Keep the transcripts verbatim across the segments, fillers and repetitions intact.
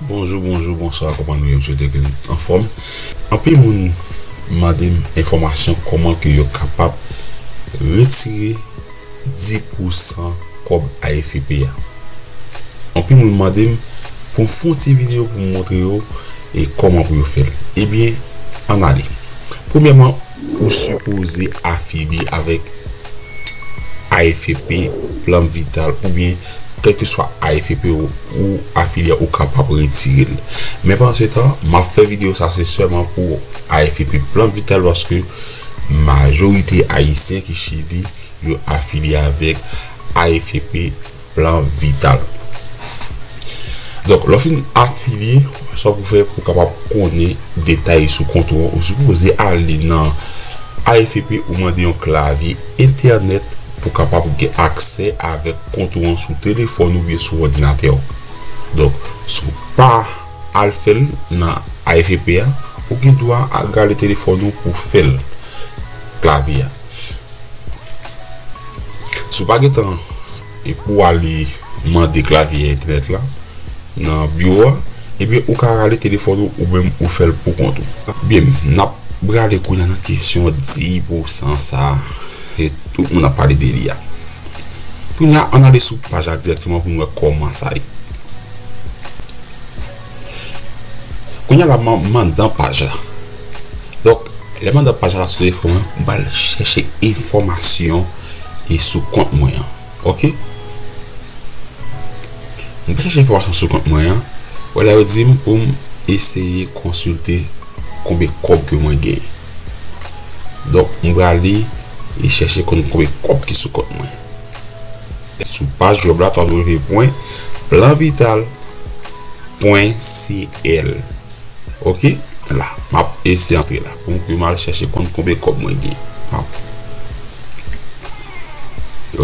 Bonjou, bonjou, bonswa, kòman nou ye? M swete ke nou tout anfòm. Anpil moun mande m enfòmasyon kòman ke yo kapab retire dis pousan kòb A F P a. Anpil moun mande m pou m fè yon ti videyo pou m montre yo e kòman pou yo fè l. Ebyen, ann ale. Premyèman, ou sipoze afilye avèk A F P, Plan Vital, oubyen kèlkeswa A F P ou, ou afilye a, ou kapab retire l. Men pandan se tan, m ap fè videyo sa, se sèlman pou A F P, Plan Vital, paske majorite Ayisyen ki Chili, yo afilye avèk A F P, Plan Vital. Donk, lè w fin afilye, sa w pou fè pou w kapab konnen detay sou kont ou an, ou sipoze ale nan A F P, ou mande yon klavye entènèt pou w kapab gen aksè avèk kont ou an sou telefòn ou oubyen sou òdinatè w. Donk, si w pa al fè l nan A F P a, ou gen dwa al rale telefòn ou pou w fè l, klavye a. Si w pa gen tan e pou w ale mande klavye entènèt la nan biwo a, ebyen, ou ka rale telefòn ou, ou menm ou fè l pou kont ou. Byen, n ap prale kounye a nan kesyon dis pousan sa a, se tout moun ap pale de li a. Kounye a, ann ale sou paj la dirèkteman pou n wè kòman sa ye. Kounye a la, m, m anndan paj la. Donk, lè m anndan paj la sou telefòn mwen, m pral chèche enfòmasyon e sou kont mwen an. Oke? M pral chèche enfòmasyon sou kont mwen an. Wè la yo di m pou m eseye konsilte konbyen kòb ke mwen genyen. Donk, m prale e chèche konn konbyen kòb ki sou kont mwen. Sou paj wèb la, w ap jwenn pwen plan vital pwen C L. Oke? La, m ap eseye antre la. Pou m, pou m al chèche konn konbyen kòb mwen gen. M ap,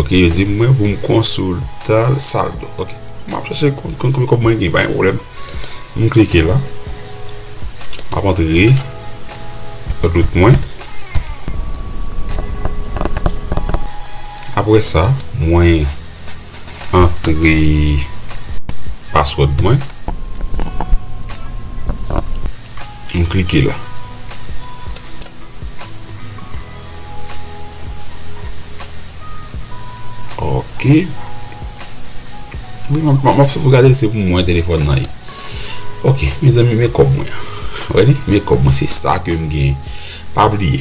oke, yo di mwen pou m konsilte saldo. Oke. M ap chèche konn, konn konbyen kòb mwen gen, pa gen pwoblèm. M klike la. M ap antre kòdonè mwen. Apre sa, mwen antre password mwen. M klike la. Oke. Wi, m ap, m ap, m ap sovgade l, se pou mwen telefòn nan ye. Oke, mezanmi, men kòb mwen. Wè li? Men kòb mwen, se sa ke m gen. Pa bliye.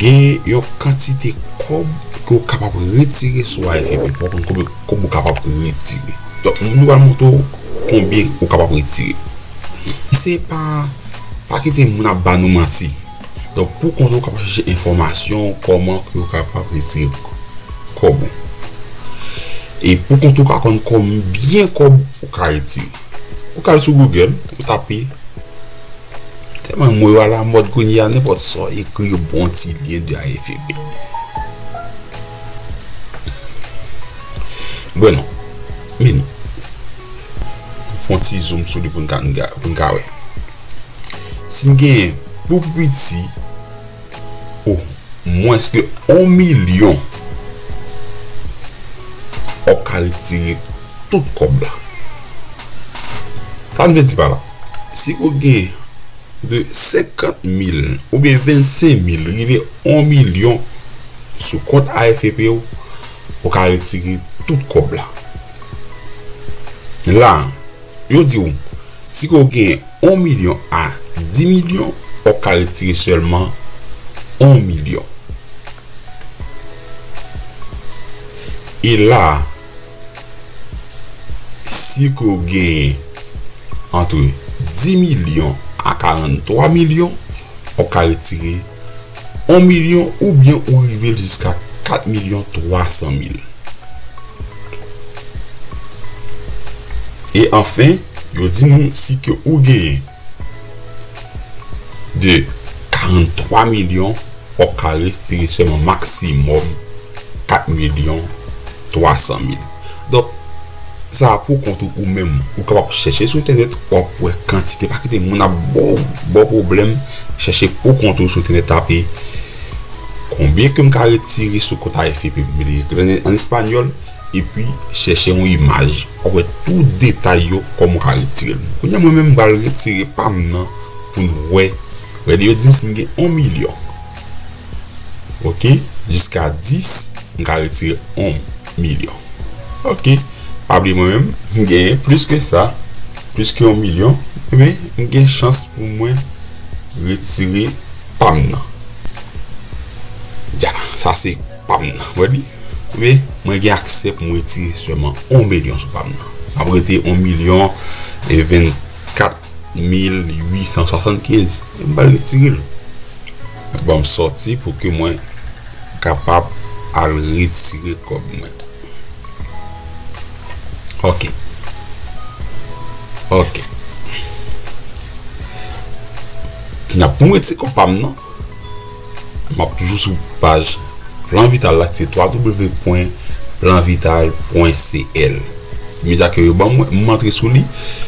Gen yon kantite kòb ke w kapab retire sou A F P. Pou w konn konbyen kòb ou kapab retire. Donk, nou pral montre w konbyen ou kapab retire. Se pa, pa kite moun ap ba nou manti. Donk, pou kont ou, w kapab chèche enfòmasyon kòman ke w kapab retire kòb ou. E pou kont ou, w ka konn konbyen kòb ou ka retire. Ou ka al sou Google, ou tape, tèlman mo yo alamòd kounye a, nenpòt sa w ekri, yo ba w yon ti lyen de A F P. Byen, men, fè yon ti zoom sou li pou n ka, pou n ka wè. Si n gen pou piti, o mwens ke yon milyon, w ap ka retire tout kòb la. Sa n vle di pa la? Si w gen de senkant mil oubyen vennsenk mil rive yon milyon sou kont A F P w, ou ka retire tout kòb la. La, yo di w, si ke w gen yon milyon a dis milyon, w ap ka retire sèlman yon milyon. E la, si ke w genyen antre dis milyon a karanntwa milyon, w ap ka retire yon milyon oubyen ou rive l jiska kat milyon twa san mil. E anfen, yo di nou si ke ou genyen de karanntwa milyon, w ap ka retire sèlman maksimòm kat milyon twa san mil. Donk, sa a pou kont ou, ou menm, ou kapab chèche sou entènèt, w ap wè kantite, pa kite moun ap ba w, ba w pwoblèm, chèche pou kont ou sou entènèt, tape konbyen ke m ka retire sou kont A F P m, li ekri an, an espanyòl, epi chèche yon imaj, w Wè tout detay yo, kòman w ka retire l. Kounye a, mwen menm, m pral retire pa m nan pou n wè. Wè, yo di m si m gen yon milyon. Ok, jiska dis, m ka retire yon milyon. Ok, pa bliye mwen menm, m genyen plis ke sa, plis ke yon milyon, ebyen, m gen chans pou mwen retire pa m nan. Ya, sa se pa m nan. Wè li? Men, mwen gen aksè pou mwen retire sèlman yon milyon sou pa m nan. M ap rete yon milyon e vennkat mil uit san swasannkenz. M pral retire l. Ban m sòti pou ke mwen kapab al retire kòb mwen. Ok. Ok. Kounye a pou mwen retire kòb pa m nan, m ap toujou sou paj Plan Vital la, ki se w w w pwen plan vital pwen c l. Imedya ke yo ban mwen, m antre sou li.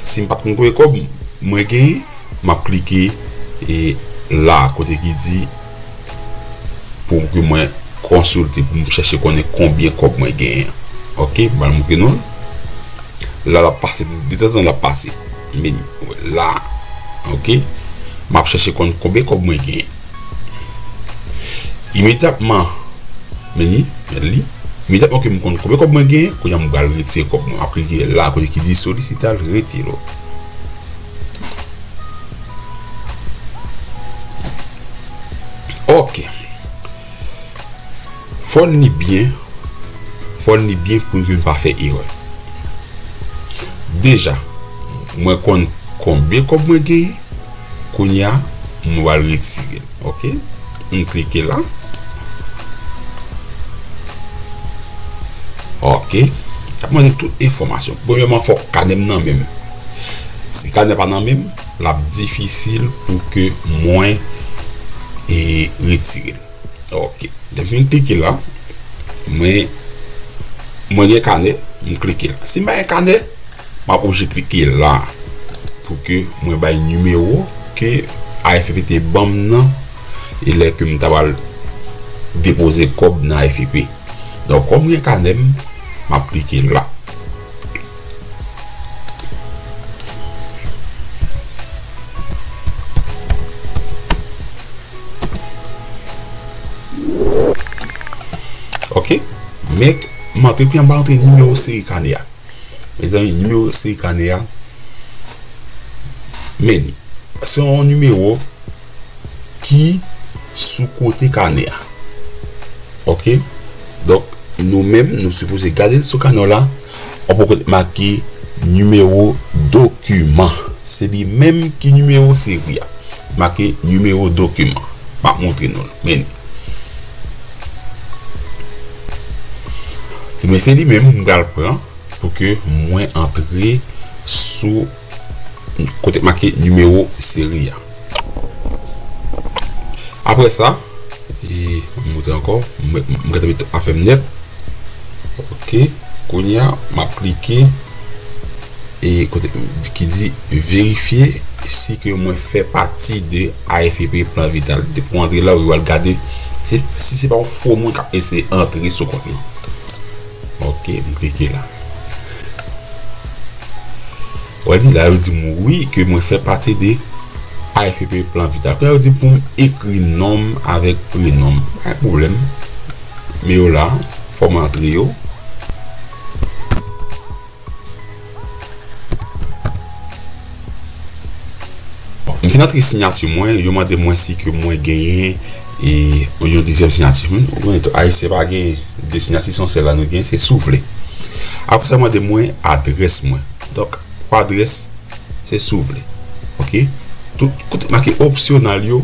Si m pa t konn konbyen kòb mwen genyen, m ap klike, e, la, kote ki di pou ke mwen konsilte, pou m chèche konnen konbyen kòb mwen genyen. Ok, m pral montre nou l. La, l ap pase, detanzantan l ap pase. Men, la, ok, m ap chèche konn konbyen kòb mwen genyen. Imedyatman, men li, men li. Imedyatman ke m konn konbyen kòb mwen genyen, kounye a m pral retire kòb mwen. M ap klike la, kote ki di solisite al retiro. Ok. Fò n li byen, fò n li byen pou n pa fè erè. Deja, mwen konn konbyen kòb mwen genyen, kounye a, mwen pral retire l. Ok? M klike la. Ok. L ap mande m tout enfòmasyon. Premyèman, fòk kanè m nan men m. Si kanè pa nan men m, l ap difisil pou ke mwen, e, retire l. Ok. Depi m klike la, mwen, mwen gen kanè, m klike la. Si m pa gen kanè, m ap oblije klike la pou ke mwen bay nimewo ke A F P te ban m nan, e lè ke m ta pral depoze kòb nan A F P. Donk, kòm gen kanè m, m ap klike la. Ok. Men, m antre, kounye a m pral antre nimewo seri kanè a. Mezanmi, nimewo seri kanè a, men li. Se yon nimewo ki sou kote kanè a. Ok? Donk, nou menm, nou sipoze gade sou kanè w la, yon kote k make nimewo dokiman. Se li menm ki nimewo seri a. Make nimewo dokiman. M ap montre nou l. Men li. Men se li menm m pral pran pou ke mwen antre sou kote k make nimewo seri a. Apre sa, e, m montre ankò, m, m, m gentan met afè m nèt. Ok, kounye a, m ap klike, e, kote ki di verifye si ke mwen fè pati de A F P Plan Vital. Depi w antre la, ou al gade, se, si se pa yon fo moun k ap eseye antre sou kont lan. Ok, m klike la. Wè li la, yo di m wi, ke mwen fè pati de A F P Plan Vital. Kounye a, yo di pou m ekri non m avèk prenon m. Pa gen pwoblèm. Men yo la, fò m antre yo. Bon, m fin antre siyati mwen, yo mande mwen si ke mwen genyen, e, yon dezyèm siyati. Ou konnen tou, Ayisyen pa gen de siyati, se yon sèl la nou gen, se si w vle. Apre sa, yo mande mwen adrès mwen. Donk, pou adrès, se si w vle. Ok? Tout kote make optional yo,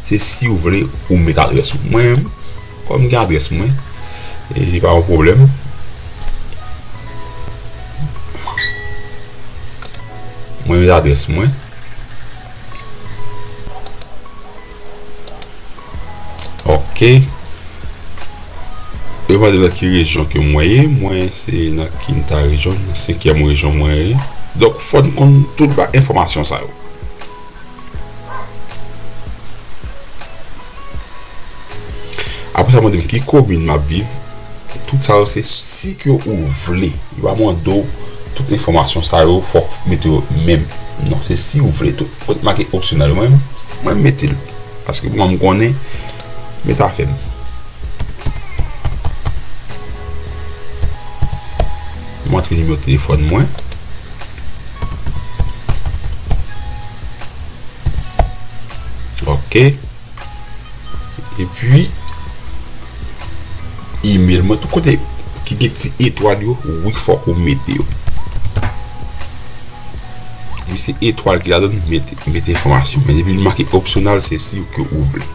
se si w vle ou met adrès ou. Mwen menm, kòm m gen adrès mwen, e pa yon pwoblèm. Mwen met adrès mwen. Ok. Yo mande nan ki rejyon ke mwen ye. Mwen se nan Kinta rejyon, nan senkyèm rejyon mwen ye. Donk, fò n konn tout ba enfòmasyon sa yo. Apre sa, mande m ki komin m ap viv. Tout sa yo se si ke ou vle. Yo pa mande w Tout enfòmasyon sa yo, fòk mete yo menm. Non, se si ou vle tou. Kote make opsyonèl, mwen, mwen mete l. Paske mwen, m konnen, mete afè m. Mwen antre nimewo telefòn mwen. Ok. Epi, email mwen, tout kote ki gen ti etwal yo, wi, fòk ou mete yo. Wi, se etwal ki ladan, mete, mete enfòmasyon. Men depi l make optional, se si ke ou vle.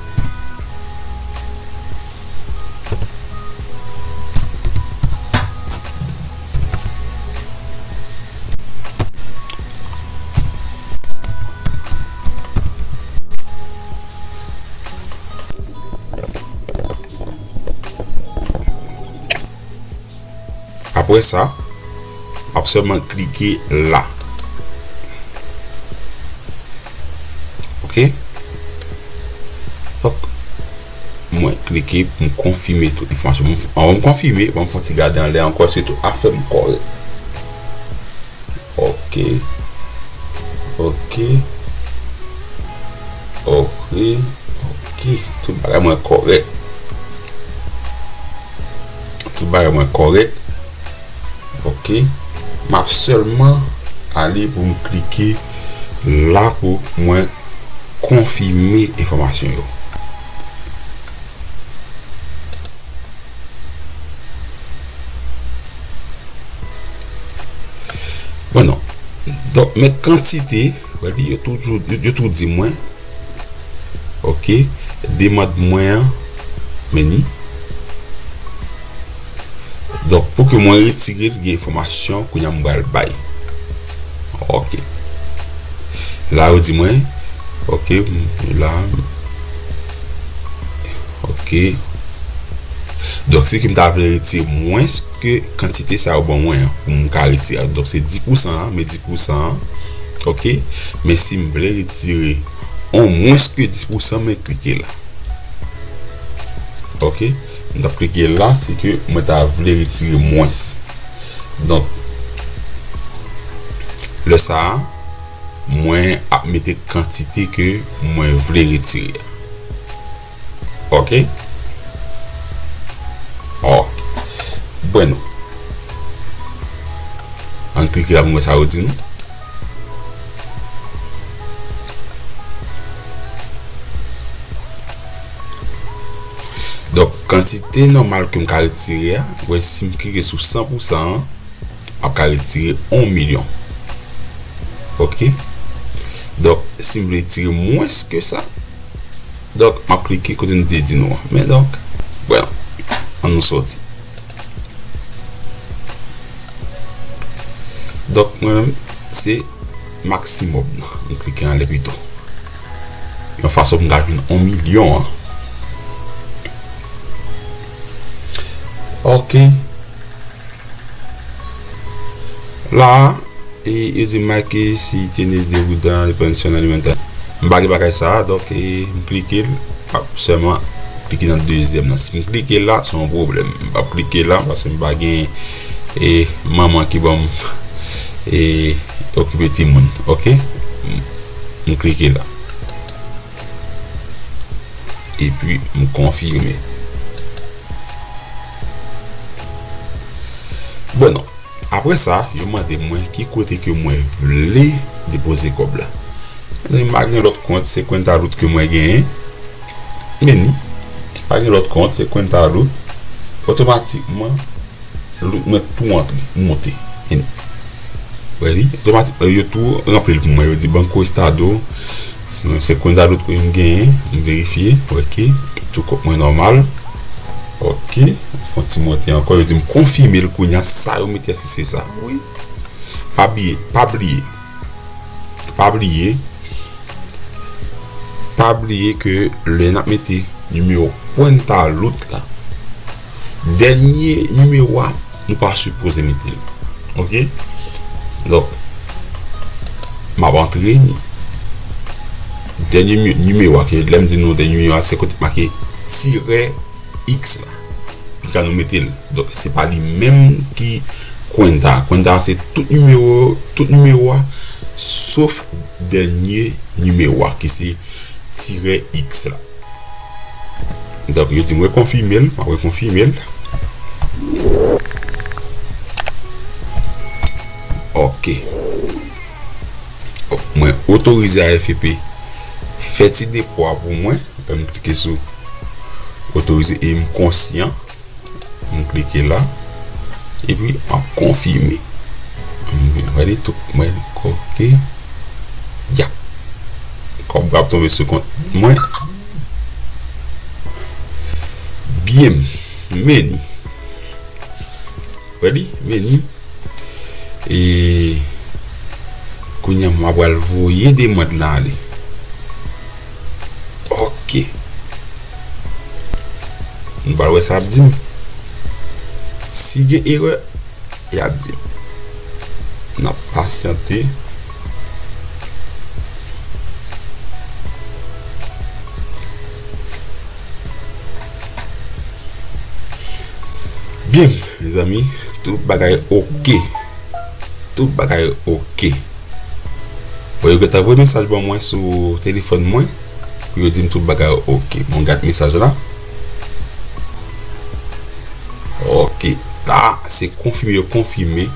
Apre sa, m ap sèlman klike la. Ok? Donk, mwen klike pou m konfime tout enfòmasyon. Anvan m konfime, ban m fè yon ti gade anlè ankò, èske tout afè m kòrèk. Ok. Ok. Ok. Ok. Tout bagay mwen kòrèk. Tout bagay mwen kòrèk. Ok. M ap sèlman ale pou m klike la pou mwen konfime enfòmasyon yo. Bon, non. Donk, men kantite, wè li, yo toujou, yo, yo tou di mwen, ok, demann mwen an, men ni. Donk, pou ke mwen retire l, gen enfòmasyon, kounye a m pral bay. Ok. La, yo di mwen, ok, la, ok. Donk, si ke m ta vle retire mwens ke kantite sa yo ban mwen an, pou m ka retire. Donk, se dis pousan an, men dis pousan an, ok. Men si m vle retire an mwens ke dis pousan, men klike la. Ok. M t ap klike la, se ke mwen ta vle retire mwens. Donk, lè sa a, mwen ap mete kantite ke mwen vle retire a. Ok? Ok. Bueno. Ann klike la pou m wè sa yo di nou. Donk, kantite nòmal ke m ka retire a, wè si m klike sou san pousan an, m ap ka retire yon milyon. Ok? Donk, si m vle retire mwens ke sa, donk, m ap klike kote nou te di nou an. Men donk, bon, ann nou sòti. Donk, mwen menm, se maksimòm nan. M klike anlè pito. Yon fason pou m ka jwenn yon milyon an. Ok. La, e, yo di Mike si tiene deuda de pensión alimentaria. M pa gen bagay sa a, donk, e, m klike l, m ap sèlman klike nan dezyèm nan. Si m klike la, se yon pwoblèm. M p ap klike la, paske m pa gen, e, manman ki ban m, e, okipe timoun. Ok? M, m klike la. Epi, m konfime. Bon, non. Apre sa, yo mande mwen ki kote ke mwen vle depoze kòb la. Mwen pa gen lòt kont, se Cuenta Root ke mwen genyen. Men ni, pa gen lòt kont, se Cuenta Root. Otomatikman, Root mwen tou antre, monte. Men ni. Wè li, otomatikman, yo tou ranpli l pou mwen. Yo di Banco Estado, se Cuenta Root ke m genyen, m verifye, ok, tou kont mwen nòmal. Ok, fè yon ti monte ankò, yo di m konfime l kounye a, sa yo mete a si se sa. Wi. Pa bliye, pa bliye. Pa bliye. Pa bliye ke lè n ap mete nimewo Cuenta Root la, dènye nimewo a, nou pa sipoze mete l. Ok? Donk, m ap antre dènye mi-, nimewo a, ke lè m di nou dènye nimewo a, se kote make tirè X la. Pi ka nou mete l. Donk, se pa li menm ki Cuenta. Cuenta se tout nimewo, tout nimewo a, sof dènye nimewo a, ki se tirè X la. Donk, yo di m rekonfime l, m ap rekonfime l. Ok. Mwen otorize A F P fè ti depo a pou mwen. Lè m klike sou otorize e m konsyan. M klike la. Epi m ap konfime. M vin gade tout mwen. Ok. Ya. Kòb la ap tonbe sou kont mwen. Byen, meni. Ready? Meni. E kounye a, m ap pral voye demann lan ale. Ok. Nou pral wè sa ap di m. Si gen erè, y ap di m. N ap pasyante. Byen, mezanmi, tout bagay ok. Tout bagay ok. Bon, yo gentan voye mesaj ban mwen sou telefòn mwen pou yo di m tout bagay ok. Bon, gad mesaj la. Ok. La, se konfime, yo konfime.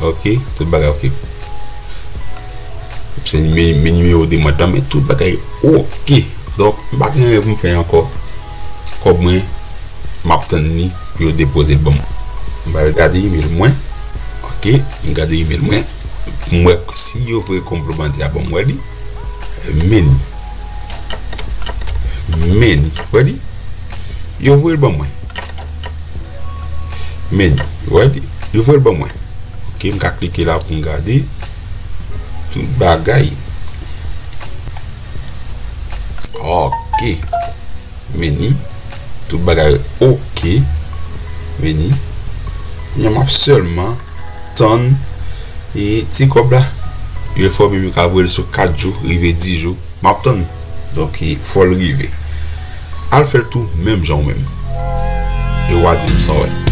Ok, tout bagay ok. Se men, men nimewo demann lan, men tout bagay ok. Donk, m pa gen anyen pou m fè ankò. Kòb mwen, m ap tann li pou yo depoze l ban mwen. M pral gade email mwen. Ok, m gade email mwen. M wè si yo voye konplimantè a ban m, wè li. Meni. Meni, wè li. Yo voye l ban mwen. Meni, wè li. Yo voye l ban mwen. Ok, m ka klike la pou m gade. Tout bagay. Ok. Meni. Tout bagay ok. Meni. Kounye a m ap sèlman tann e ti kòb la. Yo fè m ka voye l sou kat jou, rive dis jou. M ap tann. Donk, e, fò l rive. Al fè l tou menm jan ou menm. E w a di m sa w wè.